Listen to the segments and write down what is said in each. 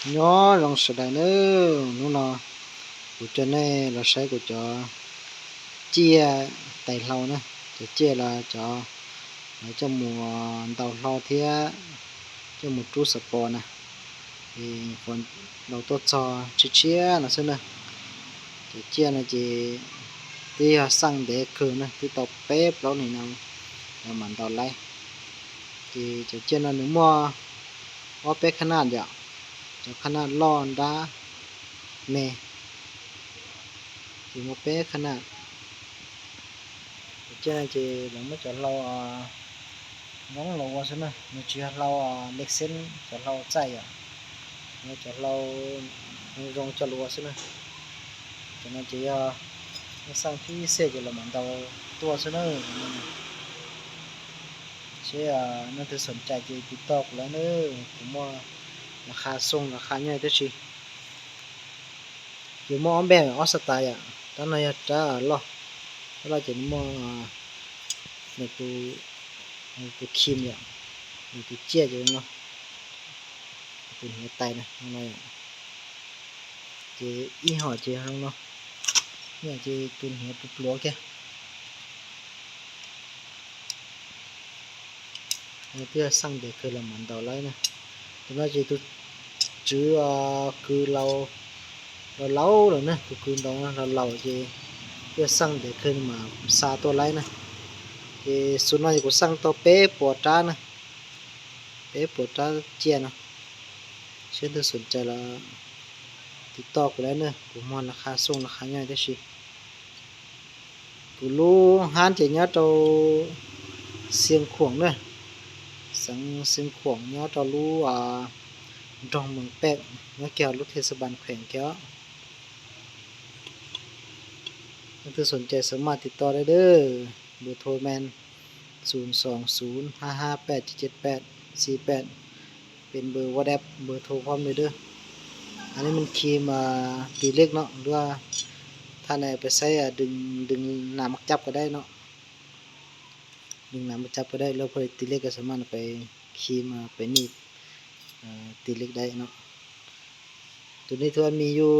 ຍໍ້ລອງສະໄດເນີ ນູເນາະ ກູເຈົ້າແນ່ລະໃຊ້ກູເຈົ້າເຈ້ຍໄຕເຮົານະ ເຈົ້າເຈ້ຍລະເຈົ້າ ລະເຈົ້າໝູ່ເດົາເຮົາເທຍ ເຈົ້າໝູ່ຕູສະປອນນະ ເອ ຄົນເຮົາຕົວຈອເຊຍນະເຊິ່ນນະ ເຈົ້າເຈ້ຍນະເຈ ທີ່ເຮົາສັ່ງແດ່ຄືນະ ທີ່ຕໍ່ເປັບເຫຼົ່ານີ້ນະ ລະມັນຕໍ່ໄລ ທີ່ເຈົ້າເຈ້ຍນະໜຶ່ງໝໍ້ ເວົ້າເປັນຂະໜາດຢາກ ຈະຂະໜາດຫຼໍ່ດາແມ່ ຊິບໍ່ເປັນຂະໜາດ ເຈົ້າເຈ້ຍນະເຈ ລະມາຈະເລົ່າ ອາ ນ້ອງເລົ່າວ່າຊັ້ນນະ ມັນຈະເລົ່າເລັກເສັ້ນ ຈະເລົ່າໃຈອະ ມັນຈະເລົ່າລົງຈະລົວຊັ້ນນະ ຈະນັ້ນຈະຢ່າສັ່ງພິເສດ ຈະລະມັນເດົາຕົວຊັ້ນເນີ ເຊຍ ນັ້ນຖືສົນໃຈຈະຕິດຕໍ່ກູໄດ້ເນີ ກູໝໍ້ລາຄາສົ່ງລາຄາຍ່ອຍແຕ່ຊິ ຢູ່ໝໍ້ແບບອອສສະຕາຍອະ ຕານາຍາຕາຫຼໍ່ ລະຈະໝໍ້ໃນໂຕ ໃນໂຕຄຣີມຍາ ໃນໂຕເຈ້ຍເນາະ ໂຕເຮັດໄຕນະ ນ້ອງນ້ອຍ ເຈອີ່ຫໍ່ເຈເຮົາເນາະ ເນຍເຈຕຸນເຮັດປວກແກ ເພື່ອສັ່ງແຕ່ຄືລະມັນເດົາໄລນະ ໂຕນ້ອຍເຈຕຸ ຈື່ ອາ ຄືເລົ່າ ເລົ່າເນາະ ຄືເລົ່າເນາະ ເລົ່າເຈ ເພື່ອສັ່ງແຕ່ຄືມາຊາຕົວໄລນະ ເຈ ສ່ວນມາກເຈກູສັ່ງຕໍ່ເປປົວຕານະ ເປປົວຕາເຈຍນະ ເຊີນຖ້າສົນໃຈລະຕິດຕໍ່ກູໄດ້ເນີ ກູມອນລາຄາສົ່ງລາຄາຍ່ອຍແຕ່ຊິ ກູຮູ້ຮ້ານຈະຍາວເທົ່າຊຽງຂວາງເນີ ສັງຊຽງຂວາງຍາວເທົ່າຮູ້ ອາ ດອງເມືອງແປກ ເມືອງແກ້ວ ລົດເທດສະບານແຂວງແກ້ວ ຖ້າສົນໃຈສາມາດຕິດຕໍ່ໄດ້ເດີ ເບີໂທແມ່ນ ສູນສອງສູນຫ້າຫ້າແປດເຈັດເຈັດແປດສີ່ແປດ ເປັນເບີວອດແອັບ ເບີໂທພ້ອມເລີຍເດີ ອັນນີ້ມັນຄຣີມ ອາ ຕີເຫຼັກເນາະ ຫຼືວ່າທ່ານໃດໄປໃຊ້ ອາ ດຶງ ດຶງໜາມໝາກຈັບກໍໄດ້ເນາະ ດຶງໜາມໝາກຈັບກໍໄດ້ ແລ້ວຜູ້ໃດຕີເຫຼັກກໍສາມາດເອົາໄປຄຣີມ ອາ ໄປໜີບ ອາ ຕີເຫຼັກໄດ້ເນາະ ໂຕນີ້ຖືວ່າມີຢູ່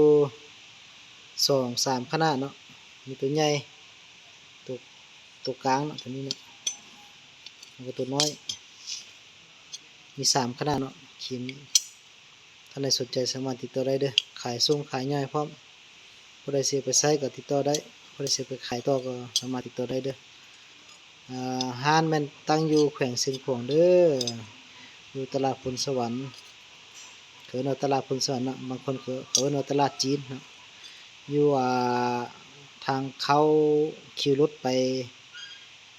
ສອງສາມຂະໜາດເນາະ ມີໂຕໃຫຍ່ ໂຕ ໂຕກາງເນາະ ໂຕນີ້ເນາະ ແລ້ວກໍໂຕນ້ອຍ ມີສາມຂະໜາດເນາະ ຄຣີມນີ້ ທ່ານໃດສົນໃຈສາມາດຕິດຕໍ່ໄດ້ເດີ ຂາຍສົ່ງຂາຍຍ່ອຍພ້ອມ ຜູ້ໃດຊິເອົາໄປໃຊ້ກໍຕິດຕໍ່ໄດ້ ຜູ້ໃດຊິເອົາໄປຂາຍຕໍ່ກໍສາມາດຕິດຕໍ່ໄດ້ເດີ ອາ ຮ້ານແມ່ນຕັ້ງຢູ່ແຂວງຊຽງຂວາງເດີ ຢູ່ຕະຫຼາດໂພນສະຫວັນ ເຂົາເອີ້ນວ່າຕະຫຼາດໂພນສະຫວັນເນາະ ບາງຄົນເຂົາ ເຂົາເອີ້ນວ່າຕະຫຼາດຈີນເນາະ ຢູ່ ອາ ທາງເຂົ້າຄິວລົດໄປ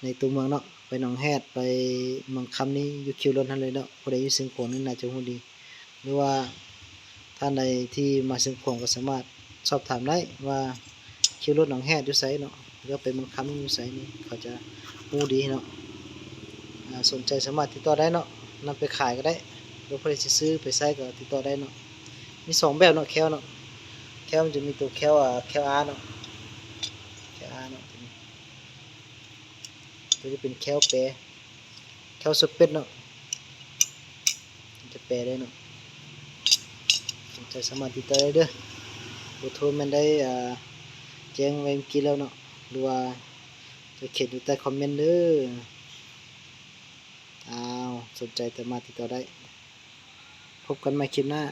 ໃນຕົວເມືອງເນາະ ໄປໜອງແຮດ ໄປເມືອງຄຳນີ້ ຢູ່ຄິວລົດຫັ້ນເລີຍເນາະ ຜູ້ໃດຢູ່ຊຽງຂວາງນີ້ໜ້າຈະຮູ້ດີ ຫຼືວ່າທ່ານໃດທີ່ມາຊຽງຂວາງກໍສາມາດສອບຖາມໄດ້ວ່າ ຄິວລົດໜອງແຮດຢູ່ໃສເນາະ ຫຼືໄປເມືອງຄຳຢູ່ໃສນີ້ ເຂົາຈະຮູ້ດີເນາະ ອາ ສົນໃຈສາມາດຕິດຕໍ່ໄດ້ເນາະ ນຳໄປຂາຍກໍໄດ້ ຫຼືຜູ້ໃດຊິຊື້ໄປໃຊ້ກໍຕິດຕໍ່ໄດ້ເນາະ ມີສອງແບບເນາະ ແຂ້ວເນາະ ແຂ້ວມັນຈະມີໂຕແຂ້ວ ອາ ແຂ້ວອາເນາະ ແຂ້ວອາເນາະ ໂຕນີ້ ໂຕນີ້ເປັນແຂ້ວແປ ແຂ້ວສົດເປັດເນາະ ຈະແປໄດ້ເນາະ ສົນໃຈສາມາດຕິດຕໍ່ໄດ້ເດີ ເບີໂທແມ່ນໄດ້ ອາ ແຈ້ງໄວ້ເມື່ອກີ້ແລ້ວເນາະ ຫຼືວ່າຈະຂຽນຢູ່ໃຕ້ຄອມເມັນເດີ ອ້າວ ສົນໃຈສາມາດຕິດຕໍ່ໄດ້ ພົບກັນໃໝ່ຄລິບໜ້າ.